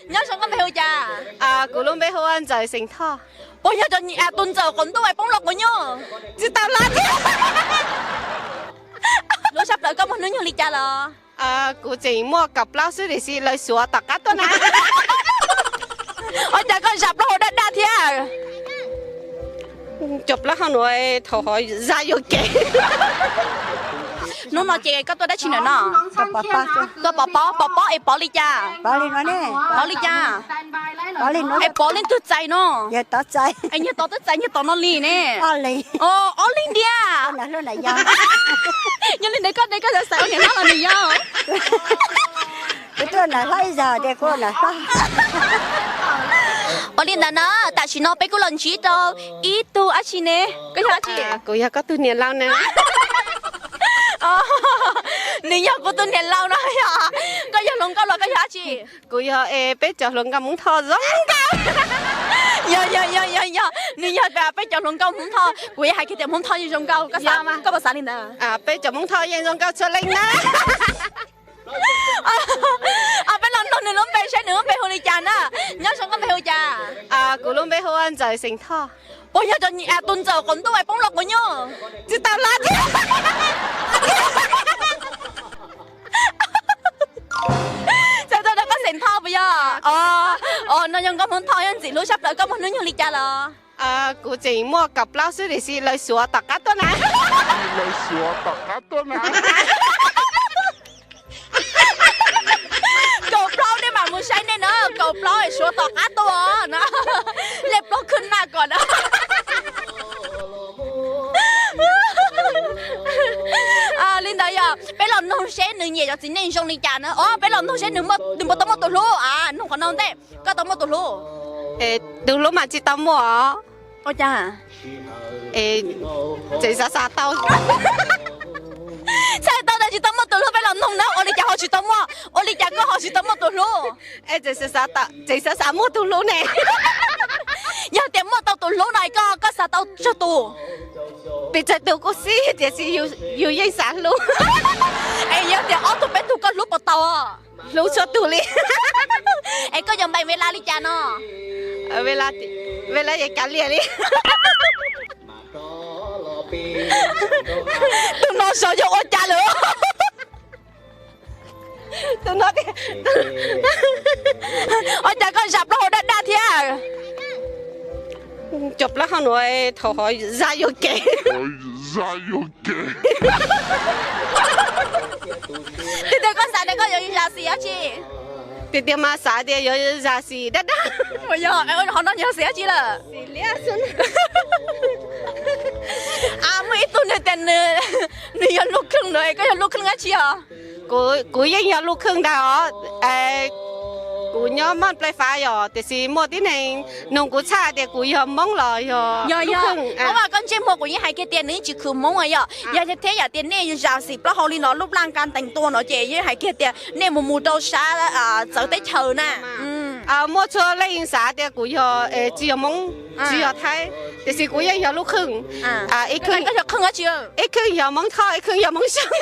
Nyob zoo, koj npe hu cas? Kuv lub npe hu ua Ntxawm xeem Thoj. Puas yog cov tus ntxawm qaum ntuj es poob los quav nyuj? Tsis tau los thiab. Lub sab plaws koj muaj hnub nyoog li cas los? Kuv tseem muaj kaum plaub xwb tiam sis lawv suav tom qab tuaj na. Ua cas koj zam plaub hau daj daj thiab? Cov plaub hau nuav thaum hov zaj yuam kev. Hnub no ces koj tuaj dab tsi ntawm no? Tuaj pov pob. Pov pob, pov pob es pov li cas? Pov li cas? Es pov leej twg txais no? Es nyias tod twb txais nyias tom no li ne. Ob leeg ntiag. Yog li ntawd koj, koj xav xaiv ua niam hlob los niam yau? Ua li ntawd na, tam sim no peb kuj los ntsib rau ib tug dab tsi ne. Koj yog dab tsi? Kuv yog koj tus niam laus na. Nws yog kuv tus niam laus no yog. Koj yog hluas nkauj los koj yog dab tsi? Kuv yog peb cov hluas nkauj Hmoob Thoj zoo nkauj. Yog yog yog yog yog, nws yog peb cov hluas nkauj Hmoob Thoj. Kuv yeej hais kiag tias Hmoob Thoj yeej zoo nkauj. Koj puas xav li ntawd? Peb cov Hmoob Thoj yeej zoo nkauj txhua leej na. Peb los nug nws lub npe saib nws lub npe hu li cas na. Nyob zoo, koj npe hu cas? Kuv lub npe hu ua Ntxawm xeem Thoj. Puas yog tus ntxawm qaum ntuj es poob los quav nyuj? Tsis tau los thiab. Txhais tau tias koj xeem Thoj puas yog? No yog nkauj Hmoob Thoj, yog ntxim hlub sab plaws. Koj muaj hnub nyoog li cas los? Kuv tseem muaj kaum plaub xwb tiam sis lawv suav tom qab tuaj na. Lawv suav tom qab tuaj na. Kaum plaub nej mam mus saib nej na, kaum plaub suav tom qab tuaj na. Lej plaub khwb naj kom na. Li ntawd yog peb los nug seb nws nyiam cov txiv neej zoo li cas na. Os, peb los nug seb nws puas tau muaj tus hlub. Nug qhov no ntej, koj tau muaj tus hlub? Tus hlub mas tsis tau muaj. Ua cas? Tseem xav xav tau. Txhais tau tias tsis tau muaj tus hlub, peb los nug na, ua li cas ho tsis tau muaj, ua li cas koj ho tsis tau muaj tus hlub? Tseem xav xav muaj tus hlub ne. Yog tias muaj tau tus hlub no koj, koj xav tau tsawg tus? Pes tsawg tus kuj xij tiam sis yus yeej xav hlub. Es yog tias ob tug peb tug koj hlub puas tau? Hlub txhua tus li. Es koj yuav npe Vela li cas no? Vela, Vela yeej kav liam li. Tus no xyov yog ua cas lawm. Ua cas koj zam plaub hau daj daj thiab? Cov plaub hau nuav thaum hov zaj yuam kev. Tiag tiag koj xav tias koj yuav zam xim dab tsi? Tiag tiag mas xav tias yuav zam xim daj daj. Yog, qhov no yog xim dab tsi lawm? Muaj ib tug nws tias nws yog lub khwj ntawd, koj yog lub khwj dab tsi os? Kuv yeej yog lub khwj ntag os. Kuv nyob Moos Plas Fas yom, tiam sis muaj tib neeg nug kuv txhaj tias kuv yog Hmoob los yog lub khwj. Koj ntsej muag kuv yeej hais kiag tias nws yeej tsis khwv Hmoob yom. Yog thiab yam tias nej zam xim plaub hau li no lub plaj kas teem tua no ces yeej hais kiag tias nej mus mus rau sab txawv teb chaws na. Muaj txhua leej xav tias kuv yog, tsis yog Hmoob, tsis yog Thaib, tiam sis kuv yeej yog lub khwj. Ib khwj, ib khwj yog Hmoob Thoj, ib khwj yog Hmoob Xyooj.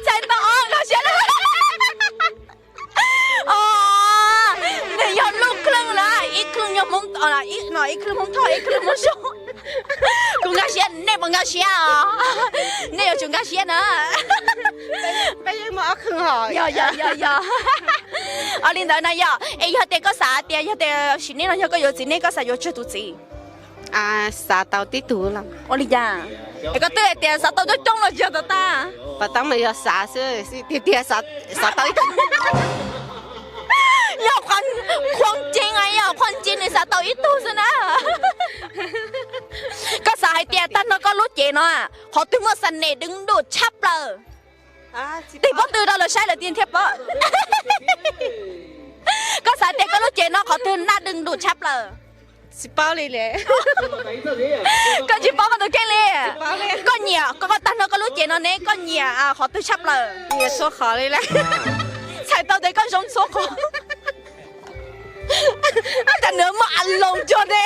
Txhais tau nkag siab. Nws yog lub khwj na, ib khwj yog Hmoob, ib khwj Hmoob Thoj, ib khwj Hmoob Xyooj. Kuv nkag siab, nej puas nkag siab os? Nej yuav tsum nkag siab na. Peb yeej muaj ob khwj os. Yog yog yog. Ua li ntawd na yog, es yog tias koj xav tias yog tias sim neej no yog koj yuav txiv neej koj xav yuav tsawg tus txiv? Xav tau tib tug los. Ua li cas? Es koj twb hais tias xav tau coob coob los tsis yog tau tag? Pas tab mas yog xav xwb, tiag tiag xav tau ib tug. Yog qhuab ceeb, yog qhuab ceeb nws xav tau ib tug xwb na. Koj xav hais tias tag nrho koj lub cev no qhov twg muaj xa nes dwb dum tshaj plaws? Tig pob tw rau lawv saib lawv thiaj paub. Koj xav tias koj lub cev no qhov twg naj dwb dum tshaj plaws? Tsis paub li. Koj tsis paub koj tus kheej li. Koj nyiam, koj tag nrho koj lub cev no ne koj nyiam qhov twg tshaj plaws? Nyiam txhua qhov li lawm. Txhais tau tias koj zoo txhua qhov. Cas nws muaj a loos cuag ne.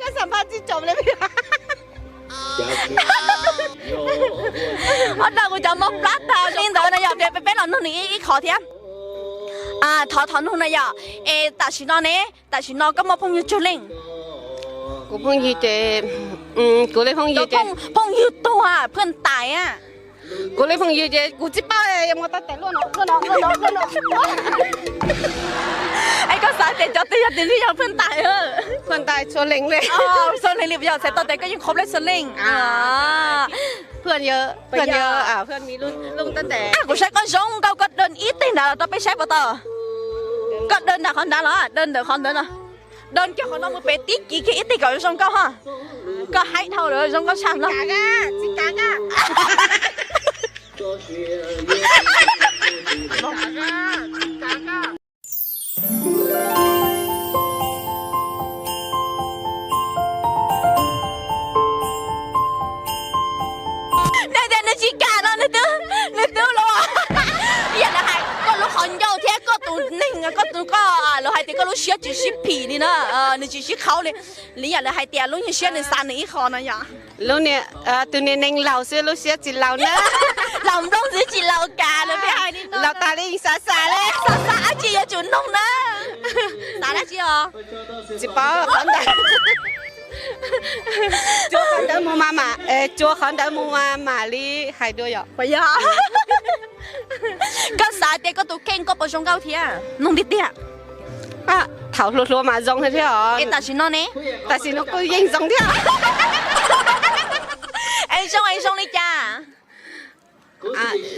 Koj xam phaj tsis tsom li. Ho dag kuv cov mob plab tag li ntawd no yog tias peb los nug nws ib qho thiab. Thov thov nug no yog, es tam sim no ne, tam sim no koj muaj phooj ywg tsawg leej? Kuv phooj ywg ces, kuv li phooj ywg ces, phooj ywg tuag, phwj tais a. Kuv li phooj ywg ces kuv tsis paub, yuav mus tau tes luaj no, luaj no, luaj no, luaj no. Es koj xav tias cov twg yog tus li yog phwj tais? Phwj tais txhua leej li. Txhua leej li, yog txhais tau tias koj yeej qhov pleb txhua leej. Phwj ywg, phwj ywg, phwj ywg, kuv saib koj zoo nkauj, koj dawb ib teg nrad los rau peb saib puas tau. Koj dawb nram qhov nrad los dawb ntawm qhov ntawd no. Dawb kiag qhov no mus pem tib kiv kiag ib teg kom zoo nkauj ho. Koj haib dhau lawm, zoo nkauj tshaj no. Nej tias nws tsis kam no nws twb, nws twb los. Yam lawv hais koj lub qhov ncauj thiab koj tus neeg, koj tus koj, lawv hais tias koj lub siab tsis sib phim li na, nws tsis sib qhaub li. Li yam lawv hais tias lub siab nws xav nws ib qho no yom. Lub niag, tus niag neeg laus xwb lub siab tsis laus na. Laus nplooj xwb tsis laus kav lawm, peb hais li no. Laus tas li xav xav li. Xav xav dab tsi yuav tsum noog na. Xav dab tsi os? Tsis paub qhov ntawd. Tsuav qhov ntawd mus mas mam, tsuav qhov ntawd mus mas mam li hais dua yom. Puas yog? Koj xav tias koj tus kheej koj puas zoo nkauj thiab? Noog tiag tiag. Thaum hluas hluas mas zoo thiab os. Es tam sim no ne? Tam sim no kuj yeej zoo thiab. Es zoo es zoo li cas?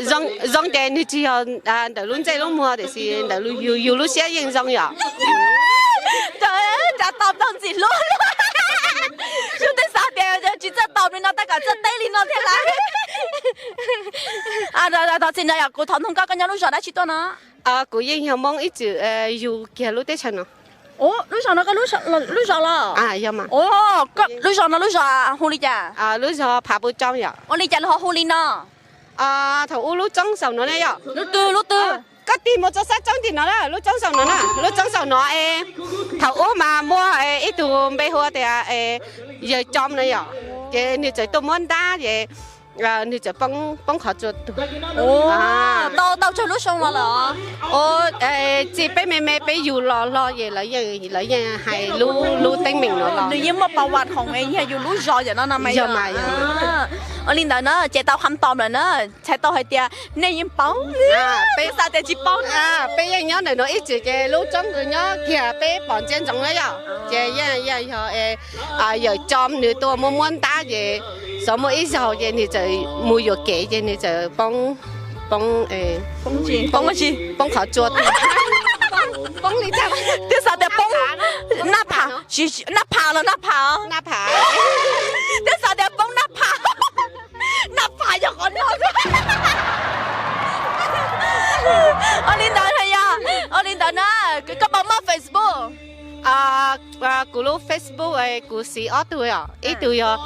Zoo ces nws tsis yog ntawm lub ntsej lub muag tiam sis ntawm yus lub siab yeej zoo yom. Cas tau tau ntxim hlub. Yus twb xav tias tsis txawj tau li no tab kom txawj teb li no thiab lawm. Thov txim ntawd yom, kuv thov nug koj, koj nyob lub zos dab tsi tuaj no? Kuv yeej yog Hmoob ib txwm yug kiag lub teb chaws no. Lub zos no koj lub zos los? Lub zos no lub zos hu li cas? Lub zos Phav Pub Tsoob yom. Ua li cas lawv ho hu li no? Thaum ub lub tsoob xaus no na yom. Lub twg, lub twg? Koj tig mus txog sab tsoob tim no na, lub tsoob xaus no na, lub tsoob xaus no es thaum ub mas muaj ib tug npe hu tias Yawg Coob na yom, ces nws txawm tuaj muab ntab ces nws txawm poob qhov tsua tuag. Tau tau tsawg lub xyoo los lawm? Txij peb me me peb yug los los ces lawv yeej hais lub lub teeb meem no los. Nws yeej muaj pas vas khoom yog yus lub zos yam no no mas yog. Ua li ntawd na ces tau qham tom lawm na, txhais tau hais tias nej yeej paub. Peb xav tias tsis paub. Peb yeej nyob ntawm no ib txwm ces lub tsoob nyob kiag peb pom ntsia ntsoov na yom, ces yeej yog Yawm Coob nws tuaj muab muab ntab ces xyov muaj ib zaug ces nws txawm mus yuam kev ces nws txawm poob, poob, poob qhov tsua. Twb xav tias poob naj pham, naj pham los naj pham, naj pham. Twb xav tias poob naj pham, naj pham yog qhov no. Ua li ntawd yog, ua li ntawd na, koj puas muaj Facebook? Kuv lub Facebook kuv siv ob tug yom, ib tug yog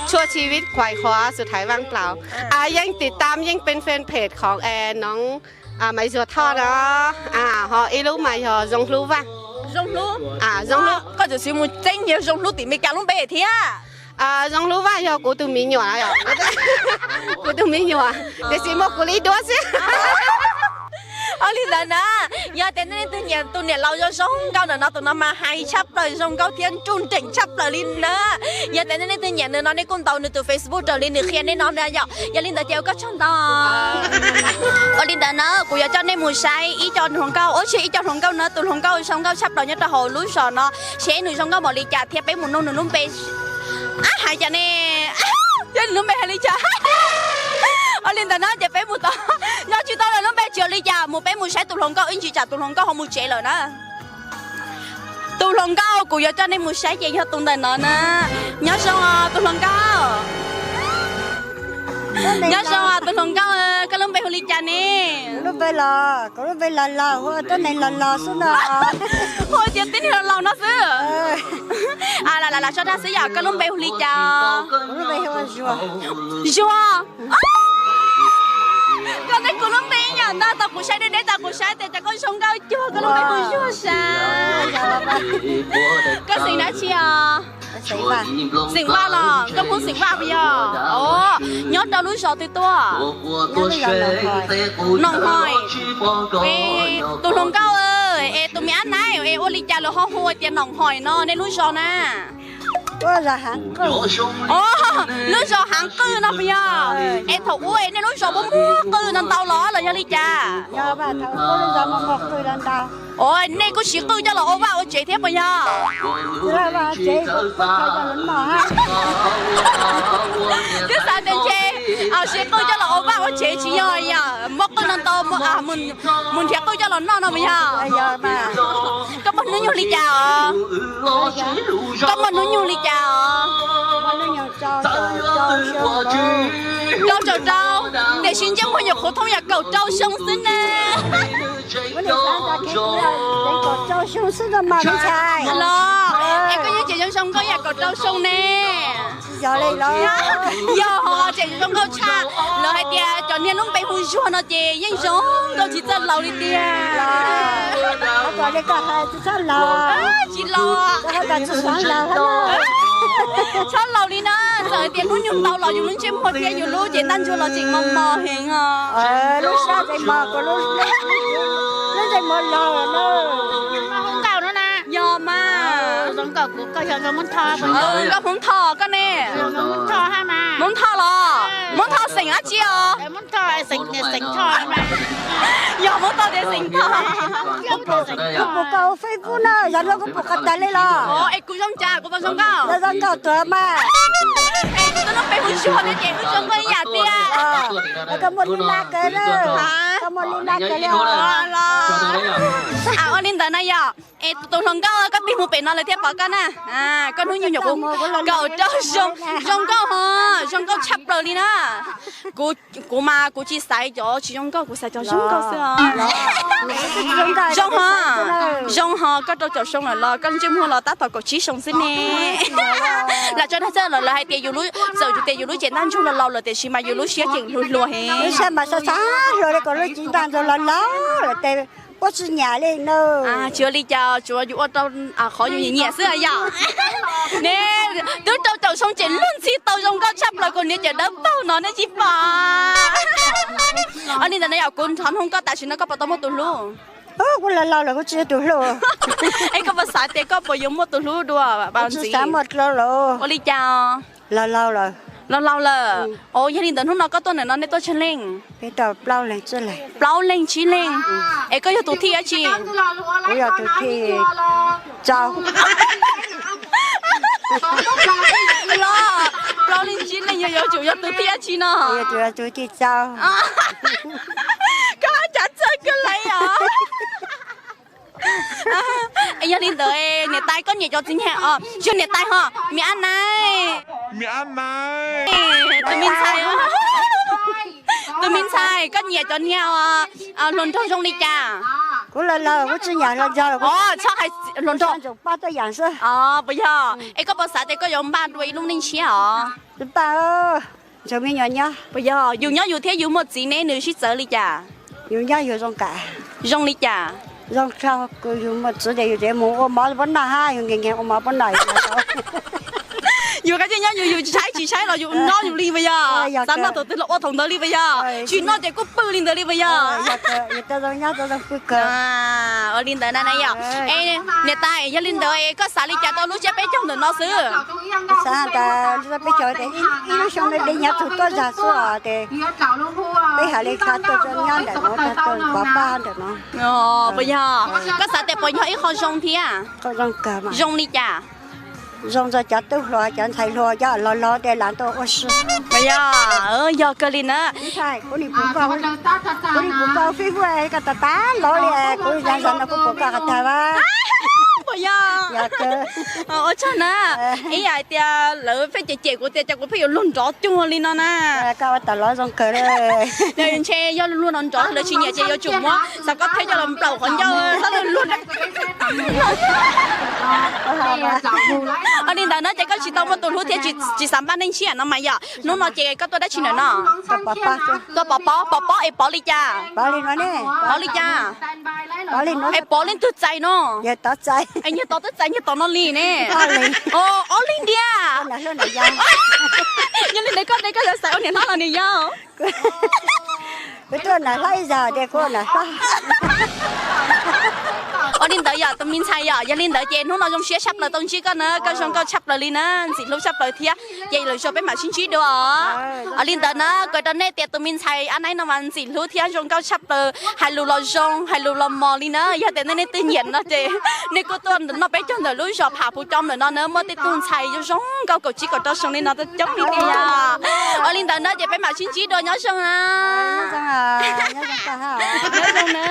Tshuaj Chi Vij Khuais Khuav Su Thaiv Vaaj Plaus, yeej tiv tam yeej peb fanpage khoom noov Maiv Zuag Thoj no, ho ib lub mas yog Zoo Hlub Vaaj. Zoo Hlub, Zoo Hlub. Koj txawm siv mus tseeb yog Zoo Hlub tim Meskas lub npe thiab. Zoo Hlub Vaaj yog kuv tus me nyuam, kuv tus me nyuam, tiam sis muaj kuv li ib duab xwb. Ua li ntawd na, yog tias nej leej twg nyiam tus niam laus zoo zoo nkauj ntawm no, tus no mas hais tshaj plaws zoo nkauj thiab nruj nreem tshaj plaws li na. Yog tias nej leej twg nyiam nws no nej kuj ntaus nws tus Facebook raws li nws qhia nej no na yom. Yog li ntawd ces ua koj tsaug ntau. Ua li ntawd na kuv yuav coj nej mus saib ib co hluas nkauj, ua tshwj ib co hluas nkauj no, tus hluas nkauj zoo nkauj tshaj plaws nyob rau hauv lub zos no, seb nws zoo nkauj npaum li cas thiab peb mus nug nws lub npe. Ab, hais cas ne? Yog nws lub npe hais li cas? Ua li ntawd na ces peb mus tau, nyob tsis tau lawm lub npe tsis yog li cas, mus peb mus saib tus hluas nkauj ib ntsis tsam tus hluas nkauj ho mus tsev lawm na. Tus hluas nkauj kuv yuav coj nej mus saib ces yog tus ntawm no na. Nyob zoo os tus hluas nkauj. Nyob zoo os tus hluas nkauj, koj lub npe hu li cas ne? Lub npe los, kuv lub npe Los Los, hu ua Tub Neeg Los Los xwb no. Hu tias Tub Neeg Los Los no xwb. Lam lam soj dag xwb yom, koj lub npe hu li cas? Zuag. Koj ntawd kuv lub npe yom, ntau tau kuv saib deb deb tau kuv saib tias cas koj zoo nkauj cuag koj lub npe hu Zuag sav. Koj xeem dab tsi os? Xeem Vaj los, nkauj Hmoob xeem Vaj puas yog? Os, nyob rau lub zos twg tuaj? Noom Hoim. Es tus hluas nkauj, es tus me ab nab es ua li cas lawv ho hu tias Noom Hoim no nej lub zos na? Os, lub zos Haav Qwj no puas yog? Es thaum ub es nej lub zos muaj muaj qwj no ntau los los yog li cas? Os, nej kuj siv qwj coj los ua vaj ua tsev thiab puas yog? Twb xav tias ntshe siv qwj coj los ua vaj ua tsev tsis yog, yog muaj qwj no ntau mus nrhiav qwj coj los noj no puas yog? Koj muaj hnub nyoog li cas os? Koj muaj hnub nyoog li cas os? Rau caum rau, tiam sis ntsej muag nyuam qhuav thooj yam kaum rau xyoo xwb ne. Los, es koj yeej tseem zoo zoo nkauj yam kaum rau xyoo ne. Yog, tseem zoo nkauj tshaj. Lawv hais tias cov niag lub npe hu Zuag no ces yeej zoo nkauj tsis txawj laus li tiag. Tsis laus, txhob laus li na, txawm hais tias hnub nyoog ntau los yus lub ntsej muag thiab yus lub cev ntaj ntsug los tseem mos mos heev os. Lub sab tseem mos, lub ntsej muag laus na. Yog mas. Nkauj Hmoob Thoj koj ne? Hmoob Thoj los? Hmoob Thoj xeem dab tsi os? Yog Hmoob Thoj tias xeem Thoj. Kuv pum koj Facebook na, yog no kuv pum qhov twg li los? Es kuv zoo cas, kuv puas zoo nkauj? Zoo nkauj tuag mas. Es kuv twb lub npe hu Zuag thiab ces wb zoo nkauj ib yam tiag. Koj muaj lub nab kawg, koj muaj lub nab kawg li os. Ua li ntawd na yog, es tus hluas nkauj koj tig mus pem no lawv thiaj pom koj na. Koj hnub nyoog nyuam qhuav kaum rau xyoo, zoo nkauj ho, zoo nkauj tshaj plaws li na. Kuv, kuv mas kuv tsis xaiv cov tsis zoo nkauj, kuv xaiv cov zoo nkauj xwb os. Zoo ho, zoo ho, koj rau caum xyoo lawm los koj ntsej muag los tab tom kaum tsib xyoo xwb ne. Lam tso dag txawj lawm, lawv hais tias yus lub, txawm tias yus lub cev ntaj ntsug los laus lawm tiam sis mas yus lub siab tseem hluas hluas heev. Lub siab mas xav xav hluas li kom lub cev ntaj ntsug los laus lawm tes ua tsis nyiam li na. Tsis ua li cas, tsuas yus ua rau qhov yus nyiam nyiam xwb yom. Ne, twb rau caum xyoo ces luag ntxhi tau zoo nkauj tshaj plaws, kuv niam cawm dawb paug no nej tsis pom. Ua li ntawd na yom, kuv thov nug koj tam sim no koj puas tau muaj tus hlub? Kuv laus laus lawm kuv tsis yuav tus hlub. Es koj puas xav tias koj puas yuav muaj tus hlub dua? Kuv tsis xav muaj dua lawm. Ua li cas? Laus laus lawm. Laus laus lawm. Os, yog li ntawd hnub no koj tuaj ntawm no nej tuaj tsawg leej? Peb tau plaub leeg tsib leeg. Plaub leeg tsib leeg. Es koj yog tus thib dab tsi? Kuv yog tus thib rau. Los, plaub leeg tsib leeg yog yuav tsum yog tus thib dab tsi no? Yuav tsum yog tus thib rau. Koj hais cas txawj kawg li os. Yog li ntawd niam tais koj nyiam cov txiv nyab os, yog niam tais ho, me ab nais, tus me ntxhais, tus me ntxhais koj nyiam cov niag hluas nraug zoo li cas? Kuv laus laus kuv tsis nyiam hluas nraug. Txhob hais hluas nraug, pab tuaj yam xwb. Puas yog? Es koj puas xav tias koj yuav npaj dua ib lub neej tshiab os? Tsis npaj, ntshaw me nyuam nyob. Puas yog? Yus nyob yus thiab yus muaj txiv ne nws sib txawv li cas? Yus nyob yus zoo kawg. Zoo li cas? Zoo tshaj, yus muaj txiv ces yus tseem mus ua mov pab noj hab, yus nkees nkees ua mov pab noj. Yus qab tseem nyob yus, yus tsis tshaib tsis tshaib los yus nyob yus li puas yog? Xav noj thaum twg los ua thaum ntawd li puas yog? Tsis noj ces kuj pw li ntawd li puas yog? Ua li ntawd na yom. Niam tais, yog li ntawd koj xav li cas rau lub tsiab peb caug ntawm no xwb? Xav tas lub tsiab peb caug, ib lub xyoo me de nyav tug tuaj zag xwb os, ces peb hais li cas tuaj nyob ntawm no, tuaj pov pab ntawm no. Puas yog? Koj xav tias puas yog ib qho zoo thiab? Zoo li cas? Zoo rau cov tub hluas, cov ntxhais hluas, cov laus laus ces lam tuaj ua si. Puas yog? Yog kawg li na. Kuv nim pum koj, kuv nim pum koj Facebook, koj tas tas laus li, kuv yav zog no kuv pum koj qhov tag. Puas yog? Ua tsaug na. Ib yam hais tias lawv pheej cem cem kuv tias cas kuv pheej yuav luag nrov cuag li no na. Koj ua tas los zoo kawg. Ntshe yog luag nrov nrov lawv tsis nyiam ces yuav tsum muab xav koj thiab coj los nplaum qhov ncauj, xab luag luag. Ua li ntawd no ces koj tsis tau muaj tus hlub thiab tsis xav npaj neej tshiab no mas yom. Hnub no ces koj tuaj dab tsi ntawm no? Tuaj pov pob, pov pob es pov li cas? Pov li cas? Es pov leej twg txais no? Es yog tod twb tais nyias tom no li ne? Ob leeg tiag. Yog li ntawd koj de koj yawg xaiv ua niam hlob los niam yau? Ua li ntawd yom tus me ntxhais yom, yog li ntawd ces hnub no zoo siab tshaj plaws tau ntsib koj na, koj zoo nkauj tshaj plaws li na, ntxim hlub tshaj plaws thiab. Ces lwm zaus peb mam sib ntsib dua. Ua li ntawd na, kuv rau nej tias tus me ntxhais Ab Naib no mas ntxim hlub thiab zoo nkauj tshaj plaws, hais lus los zoo, hais lus los mos li na. Yog tias nej leej twg nyiam no ces nej kuj tuaj noj peb caug ntawm lub zos Pham Phuv Coo ntawm no na, muaj tej tug ntxhais zoo zoo nkauj kaum tsib kaum rau xyoo li no coob li tiag. Ua li ntawd na ces peb mam sib ntsib dua, nyob zoo na. Nyob zoo na.